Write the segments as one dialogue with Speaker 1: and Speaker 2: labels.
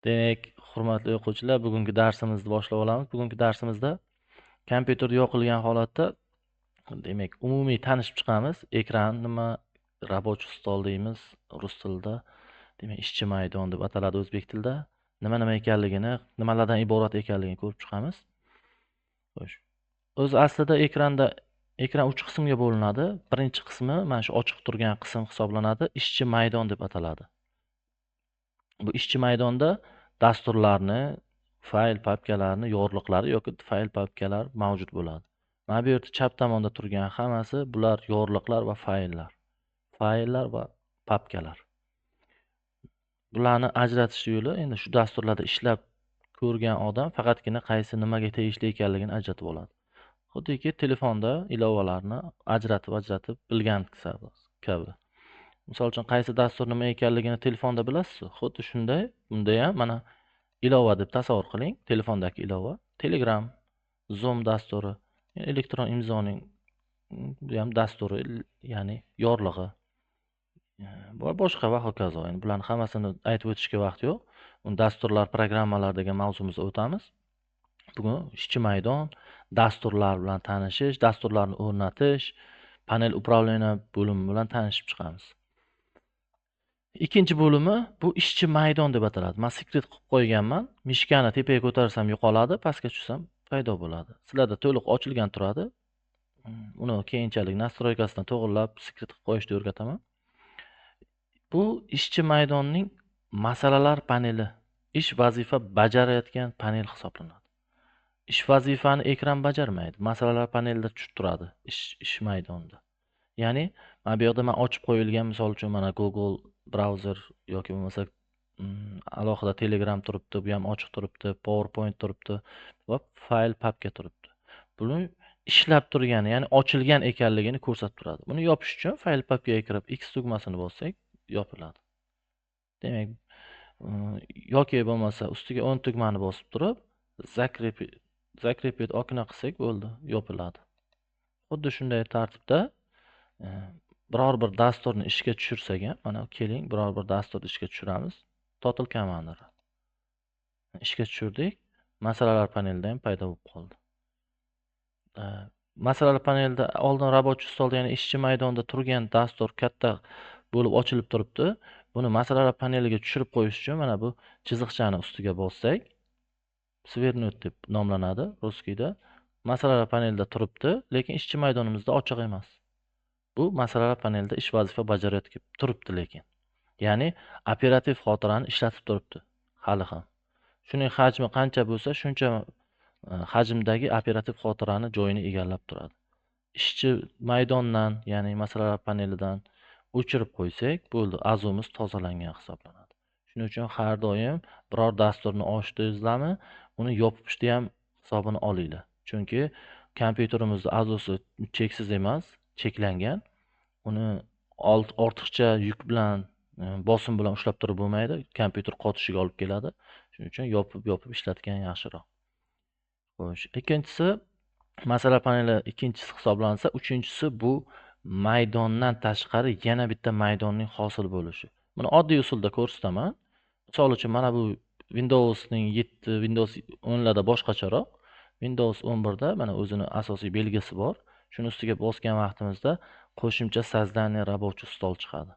Speaker 1: Demak, hurmatli o'quvchilar, bugungi darsimizni boshlab olamiz. Bugungi darsimizda kompyuter yoqilgan holatda, demak, umumiy tanishib chiqamiz. Ekran nima, рабочий stol deymiz rus tilida. Demak, ishchi maydon deb ataladi o'zbek tilida. Nima-nima ekanligini, nimalardan iborat ekanligini ko'rib chiqamiz. Xo'sh. O'zi aslida ekran 3 qismga bo'linadi. Birinchi qismi mana shu ochiq turgan qism hisoblanadi, ishchi maydon deb ataladi. Bu ishchi maydonda dasturlarni, fayl papkalarni yorliqlari yoki fayl papkalar mavjud bo'ladi. Mana bu yerda chap tomonda turgan hammasi bular yorliqlar va fayllar. Fayllar va papkalar. Bularni ajratish yo'li endi shu dasturlarda ishlab ko'rgan odam faqatgina qaysi nimaga tegishli ekanligini ajratib oladi. Xuddiki telefonda ilovalarni ajratib bilgan kabi. Misol uchun qaysi dastur nima ekanligini telefonda bilasiz, xuddi shunday bunda ham mana ilova deb tasavvur qiling, telefondagi ilova, Telegram, Zoom dasturi, elektron imzoning bu ham dasturi, ya'ni yorlig'i va boshqa va hokazo. Endi bularni hammasini aytib o'tishga vaqt yo'q. Uni dasturlar, programmalar degan mavzumizga o'tamiz. Bugun ishchi maydon, dasturlar bilan tanishish, dasturlarni o'rnatish, panel управления bo'limi bilan tanishib chiqamiz. Ikkinchi bo'limi bu ishchi maydon deb ataladi. Men sekret qilib qo'yganman. Mishkani tepaga ko'tarsam yo'qoladi, pastga tushsam paydo bo'ladi. Sizlarda to'liq ochilgan turadi. Uni keyinchalik nastroykasidan to'g'rilab sekret qilib qo'yishni o'rgataman. Bu ishchi maydonning masalalar paneli, ish vazifa bajarayotgan panel hisoblanadi. Ish vazifani ekran bajarmaydi, masalalar panelida tushib turadi ish maydonida. Ya'ni mana bu yerda men ochib qo'yilgan, misol uchun mana Google browser yoki bo'lmasa alohida Telegram turibdi, bu ham ochiq turibdi, PowerPoint turibdi va fayl papka turibdi. Buni ishlab turgani, ya'ni ochilgan ekanligini ko'rsatib turadi. Buni yopish uchun fayl papkaga kirib X tugmasini bossak yopiladi. Demak, yoki bo'lmasa ustiga o'ng tugmani bosib turib закрепить okna qilsak bo'ldi, yopiladi. Xuddi shunday tartibda biror bir dasturni ishga tushirsak ham, mana keling biror bir dasturni ishga tushiramiz. Total Commander. Ishga tushirdik. Masalalar panelida ham paydo bo'lib qoldi. Masalalar panelida oldin рабочий stolda, ya'ni ishchi maydonida turgan dastur katta bo'lib ochilib turibdi. Buni masalalar paneliga tushirib qo'yish uchun mana bu chiziqchani ustiga bossak, svernut deb nomlanadi ruskiyda. Masalalar panelida turibdi, lekin ishchi maydonimizda ochiq emas. Bu masalalar panelida ish vazifa bajarayotgan turibdi lekin. Ya'ni operativ xotirani ishlatib turibdi hali ham. Shuning hajmi qancha bo'lsa, shuncha hajmdagi operativ xotirani joyini egallab turadi. Ishchi maydondan, ya'ni masalalar panelidan o'chirib qo'ysak, bo'ldi, azumimiz tozalangan hisoblanadi. Shuning uchun har doim biror dasturni ochdingizlarmi, uni yopishni ham hisobini olinglar. Chunki kompyuterimizda azusi cheksiz emas, cheklangan. Uni ortiqcha yuk bilan, bosim bilan ushlab turib bo'lmaydi, kompyuter qotishiga olib keladi. Shuning uchun yopib ishlatgan yaxshiroq. Xo'sh, ikkinchisi masala paneli ikkinchisi hisoblansa, uchinchisi bu maydondan tashqari yana bitta maydonning hosil bo'lishi. Buni oddiy usulda ko'rsataman. Misol uchun mana bu Windows'ning 7, Windows 10larda boshqacharoq. Windows 11da mana o'zini asosiy belgisi bor. Shuni ustiga bosgan vaqtimizda qo'shimcha создание рабочий stol chiqadi.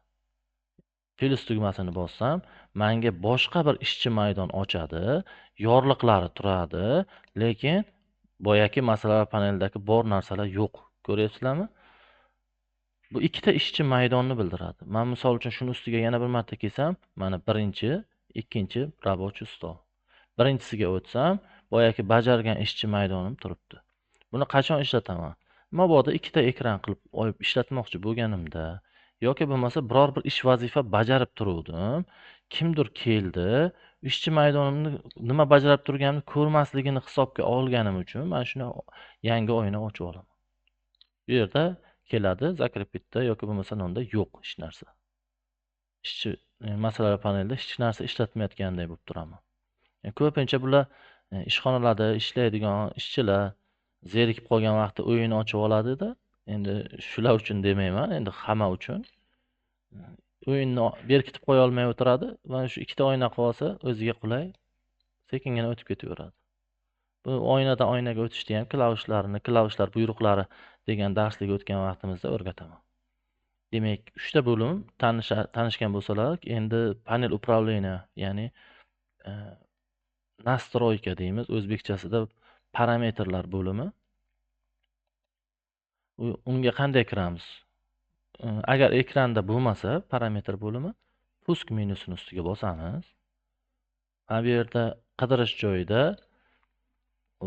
Speaker 1: Plus tugmasini bossam, menga boshqa bir ishchi maydon ochadi, yorliqlari turadi, lekin boyagi masalalar panelidagi bor narsalar yo'q. Ko'ryapsizlarmi? Bu ikkita ishchi maydonni bildiradi. Men misol uchun shuni ustiga yana bir marta kelsam, mana birinchi, ikkinchi рабочий stol. Birinchisiga o'tsam, boyagi bajargan ishchi maydonim turibdi. Buni qachon ishlataman? Mabodo ikkita ekran qilib olib ishlatmoqchi bo'lganimda yoki bo'lmasa biror bir ish vazifa bajarib turuvdim, kimdir keldi, ishchi maydonimni nima bajarib turganimni ko'rmasligini hisobga olganim uchun men shuni yangi oyna ochib olaman. Bu yerda keladi, zakrepitta yoki bo'lmasa nonda yo'q hech narsa. Ishchi masalalar panelida hech narsa ishlatmayotganday bo'lib turaman. Ko'pincha bular ishxonalarda ishlaydigan ishchilar zerikib qolgan vaqtda o'yin ochib oladida. Endi shular uchun demayman, endi hamma uchun. O'yinni berkitib qo'ya olmay o'tiradi. Mana shu ikkita oyna qilib olsa, o'ziga qulay, sekingina o'tib ketaveradi. Bu oynadan oynaga o'tishni ham klavishlarni, klavishlar buyruqlari degan darslik o'tgan vaqtimizda o'rgataman. Demak, 3 ta bo'lim tanishgan bo'lsalar, endi panel управления, ya'ni настройка deymiz, o'zbekchasida parametrlar bo'limi. Unga qanday kiramiz? Agar ekranda bo'lmasa parametr bo'limi, пуск menyusini ustiga bosamiz. Mana bu yerda qidirish joyida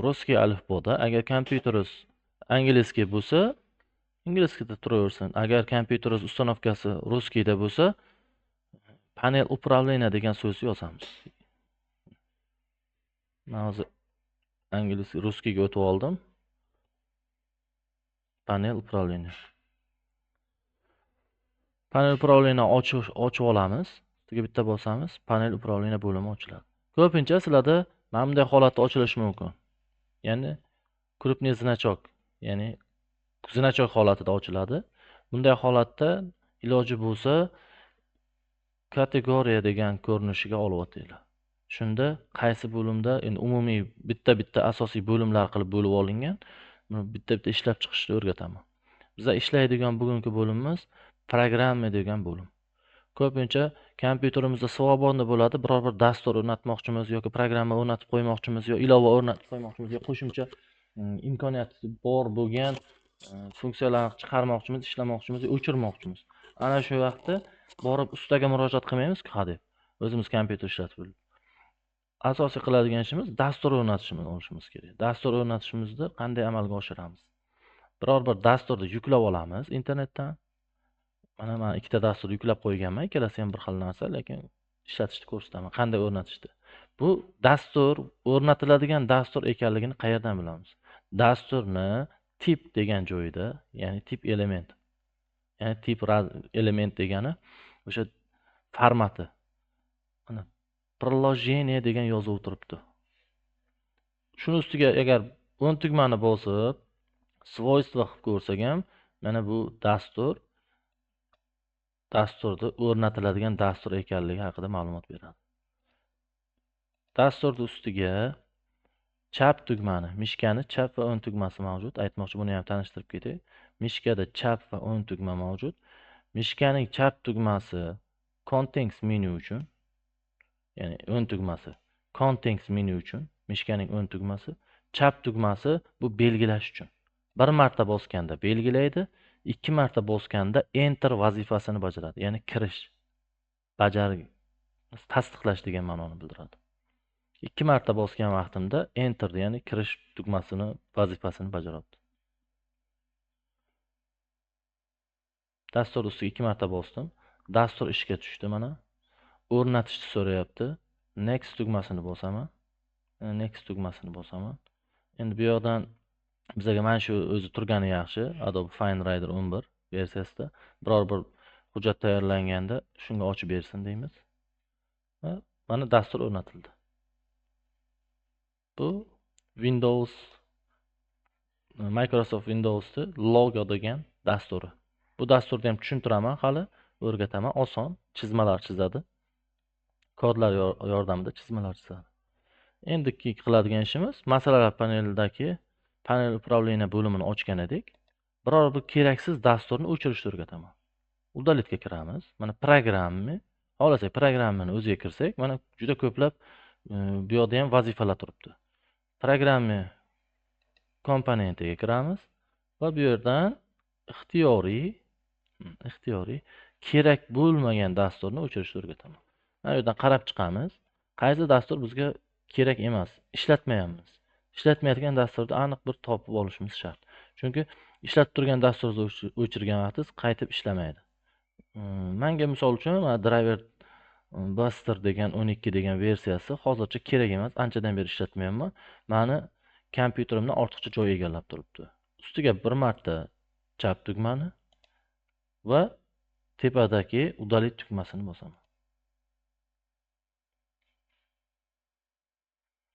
Speaker 1: русский alifboda, agar kompyuteringiz angliyskiy bo'lsa, inglizchada turaversin. Agar kompyuteringiz установка si русский da bo'lsa, panel управления degan so'zni yozamiz. Men hozir ingliz русский ga o'tib oldim. Panel управления. Panel управления ochib olamiz. Ustiga bitta bosamiz, panel управления bo'limi ochiladi. Ko'pincha sizlarda mana bunday holatda ochilishi mumkin. Ya'ni крупный значок, ya'ni значок holatida ochiladi. Bunday holatda iloji bo'lsa kategoriya degan ko'rinishiga olib o'tinglar. Shunda qaysi bo'limda, endi umumiy bitta-bitta asosiy bo'limlar qilib bo'lib olingan, buni bitta-bitta ishlab chiqishni o'rgataman. Biza ishlaydigan bugungi bo'limimiz programma degan bo'lim. Ko'pincha kompyuterimizda svobodni bo'ladi, biror bir dastur o'rnatmoqchimiz yoki programma o'rnatib qo'ymoqchimiz yo ilova o'rnatib qo'ymoqchimiz yo qo'shimcha imkoniyati bor bo'lgan funksiyalarni chiqarmoqchimiz, ishlamoqchimiz, o'chirmoqchimiz. Ana shu vaqtda borib ustaga murojaat qilmaymiz-ku, ha deb. O'zimiz kompyuter ishlatib bilib. Asosiy qiladigan ishimiz dastur o'rnatishimiz olishimiz kerak. Dastur o'rnatishimizni qanday amalga oshiramiz? Biror bir dasturni yuklab olamiz internetdan. Mana men ikkita dastur yuklab qo'yganman, ikkalasi ham bir xil narsa, lekin ishlatishni ko'rsataman, qanday o'rnatishni. Bu dastur o'rnatiladigan dastur ekanligini qayerdan bilamiz? Dasturni tip degan joyida, ya'ni tip element, ya'ni tip element degani o'sha formati. Mana приложение degan yozuv turibdi. Shuni ustiga agar o'ng tugmani bosib, свойства qilib ko'rsak ham, mana bu dasturni o'rnatiladigan dastur ekanligi haqida ma'lumot beradi. Dasturning ustiga chap tugmani, mishkani chap va o'ng tugmasi mavjud. Aytmoqchi, buni ham tanishtirib ketay. Mishkada chap va o'ng tugma mavjud. Mishkaning chap tugmasi context menu uchun, ya'ni o'ng tugmasi context menu uchun, mishkaning o'ng tugmasi, chap tugmasi bu belgilash uchun. Bir marta bosganda belgilaydi, ikki marta bosganda enter vazifasini bajaradi, ya'ni kirish, tasdiqlash degan ma'noni bildiradi. Ikki marta bosgan vaqtimda enter, ya'ni kirish tugmasini vazifasini bajaradi. Dastur ustiga ikki marta bosdim. Dastur ishga tushdi mana. O'rnatishni so'rayapti. Next tugmasini bosaman. Next tugmasini bosaman. Endi bu yoqdan bizga mana shu o'zi turgani yaxshi. Adobe FineWriter 11 versiyasida biror bir hujjat tayyorlanganda shunga ochib bersin deymiz. Va mana dastur o'rnatildi. Bu Windows, Microsoft Windows'ni logo degan dasturi. Bu dasturni ham tushuntiraman hali, o'rgataman. Oson chizmalar chizadi. Kodlar yordamida chizmalar chizadi. Endiki qiladigan ishimiz masalalar panelidagi panel управления bo'limini ochgan edik. Biror bir keraksiz dasturni o'chirishni o'rgataman. Udalitga kiramiz. Mana programma, xohlasak programmani o'ziga kirsak, mana juda ko'plab bu yoqda ham vazifalar turibdi. Programma komponentiga kiramiz va bu yerdan ixtiyoriy kerak bo'lmagan dasturni o'chirishni o'rgataman. Mana bu yerdan qarab chiqamiz. Qaysi dastur bizga kerak emas, ishlatmayapmiz. Ishlatmayotgan dasturni aniq bir topib olishimiz shart. Chunki ishlatib turgan dasturni o'chirgan vaqtingiz qaytib ishlamaydi. Menga misol uchun mana Driver Buster degan 12 degan versiyasi hozircha kerak emas, anchadan beri ishlatmayapman. Meni kompyuterimni ortiqcha joy egallab turibdi. Ustiga bir marta chap tugmani va tepadagi udalit tugmasini bosaman.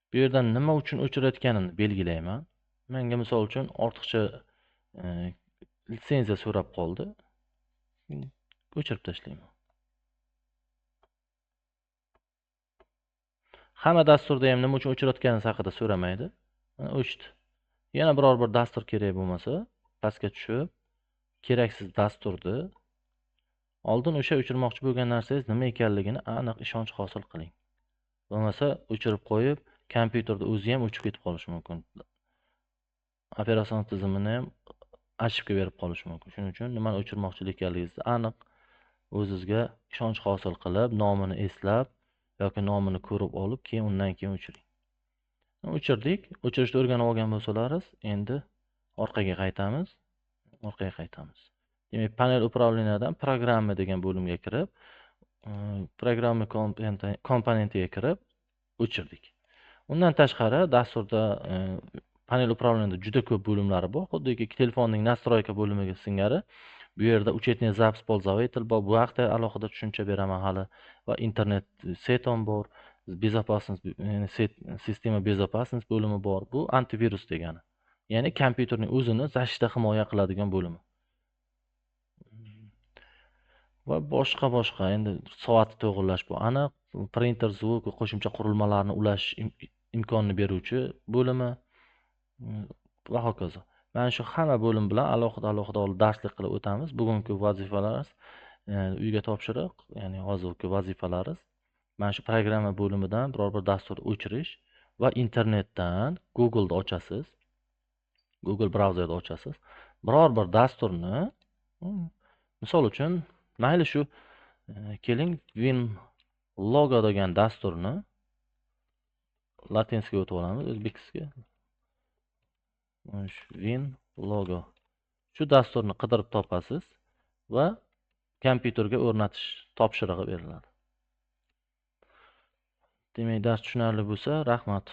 Speaker 1: Bu yerdan nima uchun o'chirayotganimni belgilayman. Menga misol uchun ortiqcha litsenziya so'rab qoldi. O'chirib tashlayman. Hamma dasturda ham nima uchun o'chirayotganingiz haqida so'ramaydi. Mana o'chdi. Yana biror bir dastur kerak bo'lmasa, pastga tushib, keraksiz dasturni oldin o'sha o'chirmoqchi bo'lgan narsangiz nima ekanligini aniq ishonch hosil qiling. Bo'lmasa o'chirib qo'yib, kompyuterda o'zi ham o'chib ketib qolishi mumkin. Operatsion tizimini ham ошибка berib qolishi mumkin. Shuning uchun nimani o'chirmoqchi ekanligingizni aniq o'zingizga ishonch hosil qilib, nomini eslab yoki nomini ko'rib olib, keyin undan keyin o'chiring. O'chirdik. O'chirishni o'rganib olgan bo'lsalaringiz, endi orqaga qaytamiz. Orqaga qaytamiz. Demak, panel управлениyadan programma degan bo'limga kirib, programma komponentiga kirib o'chirdik. Undan tashqari dasturda panel управлениеda juda ko'p bo'limlari bor. Xuddiki telefonning настройка bo'limiga singari bu yerda учетный запись пользователь bor. Bu haqda alohida tushuncha beraman hali va internet сеть ham bor. Безопасность, система безопасность bo'limi bor. Bu antivirus degani. Ya'ni kompyuterning o'zini защита himoya qiladigan bo'limi. Va boshqa boshqa endi soatni to'g'irlash bu aniq, printer, звук va qo'shimcha qurilmalarni ulash imkonini beruvchi bo'limi va hokazo. Mana shu hamma bo'lim bilan alohida alohida olib darslik qilib o'tamiz. Bugungi vazifalarimiz, uyga topshiriq, ya'ni hozirgi vazifalarimiz mana shu programma bo'limidan biror bir dastur o'chirish va internetdan Google'da ochasiz. Google brauzerida ochasiz. Biror bir dasturni, misol uchun, mayli shu keling WinLogo degan dasturni latinskiga o'tib olamiz, o'zbekskiga. Mana shu WinLogo. Shu dasturni qidirib topasiz va kompyuterga o'rnatish topshirig'i beriladi. Demak, dars tushunarli bo'lsa, rahmat.